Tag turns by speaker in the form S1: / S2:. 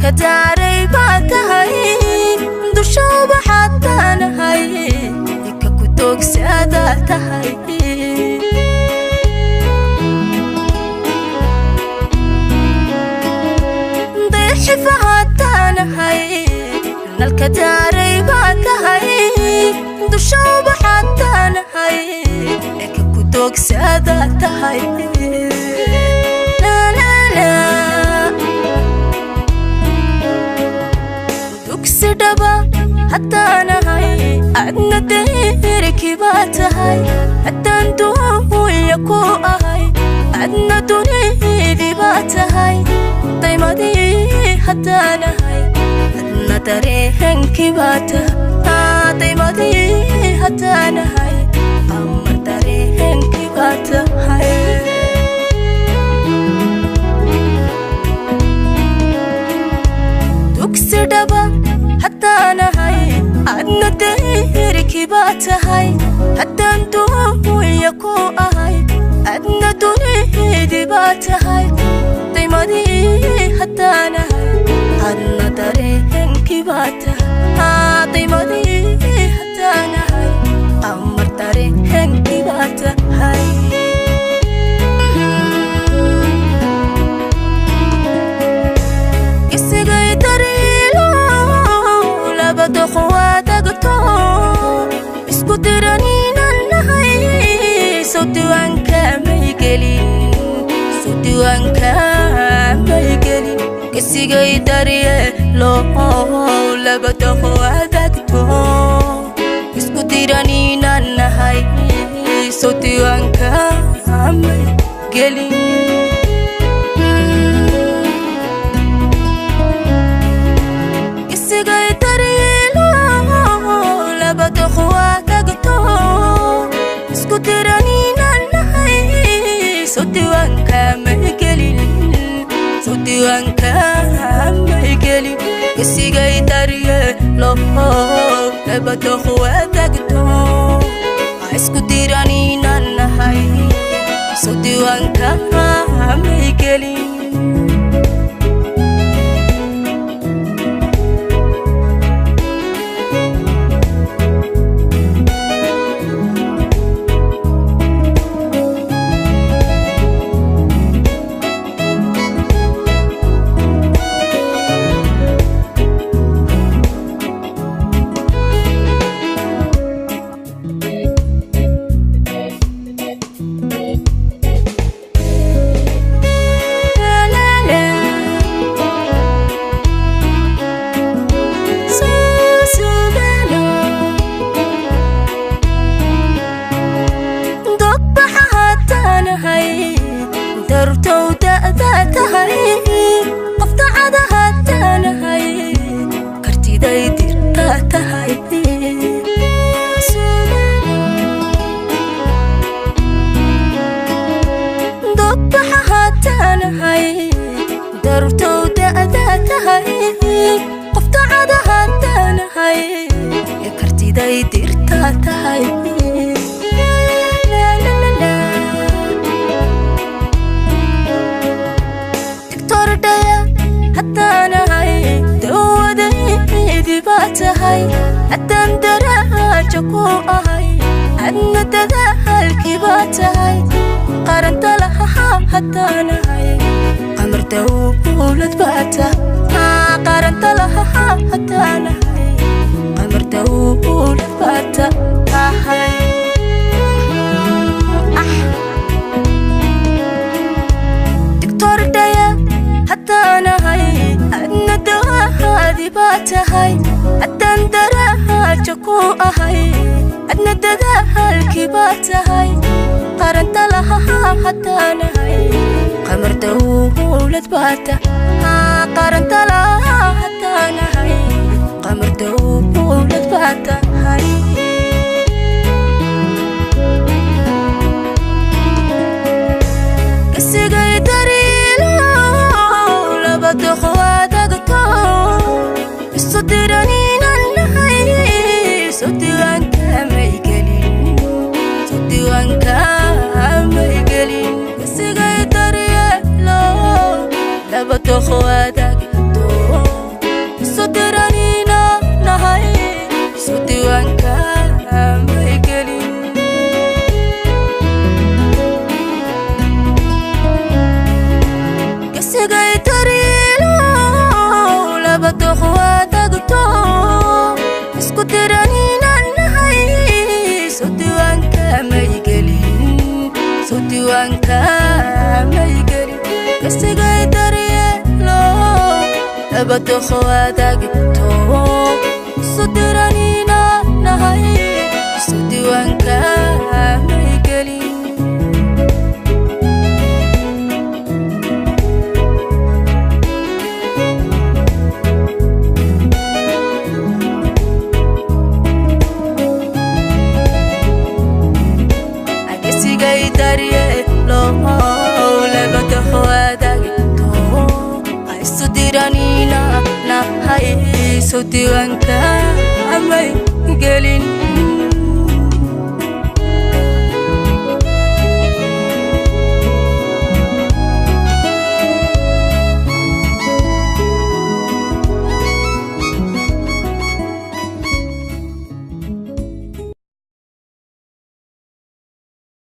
S1: Nalka daaray baa tahay, dusha ubaxaataanahay, ika ku toogsaada tahay. Dayaxifahaataanahay, nalka daaray baa tahay, dusha ubaxaataanahay, ika ku toogsaada tahay. Dugsi dhaba haddaanahay, adna deerkii baa tahay. Haddaan duunya ku ahay, adna dunidii baa tahay. Daymadii haddaanahay, adna dareenkii baa tahay. Daymadii haddaanahay, amar dareenkii baa tahay. Dugsi dhaba haddaanahay, adna deerkii baa tahay. Haddaan duunya ku ahay, adna dunidii baa tahay. Daymadii haddaanahay, adna dareenkii baa tahay. Daymadii haddaanahay, amar dareenkii baa tahay. Isigay dariilo laba doq waadagto, isku diraniinan nahay. Sow diiwaanka may gelin, sow diiwaanka may gelin. Isigay daryeelo laba doq waadagto, isku diraniinan nahay. Sow diiwaanka may gelin. Isigay daryeelo laba doq waadagto, isku diraniinan nahay. Sow diiwaanka may gelin, sow diiwaanka may gelin. Isigay daryeelo laba doq waadagto, isku diraniinan nahay. Sow diiwaanka may gelin. Dartow da'daa tahay, qof dacada haddaanahay, kartiday dirtaa tahay. Dogbaxa haddaanahay, dartow da'daa tahay, qof dacada haddaanahay, kartiday dirtaa tahay. Haddaanahay, dawadaydi baa tahay. Haddaan daraajo ku ahay, adna dadaalkii baa tahay. Qaranta laha haddaanahay, qamar dawlad baa tahay. Qaranta laha haddaanahay, qamar dawlad baa tahay. Doctor-dhaya haddaanahay, adna dawaadi baa tahay. Haddaan daraajo ku ahay, adna dadaalkii baa tahay. Qaranta laha haddaanahay, qamar dawlad baa tahay. Qaranta laha haddaanahay, qamar dawlad baa tahay. Isigay dariilo laba doq waadagto, isu diraniinan nahay. Sow diiwaanka may gelin, sow diiwaanka may gelin. Isigay daryeelo laba doq waadagto, Laba wadaagto, isu diranina nahay, isu diiwaanka may gelin. Agesigay daryeelo, laba wadaagto, isu diranina nahay, isu diiwaanka may gelin.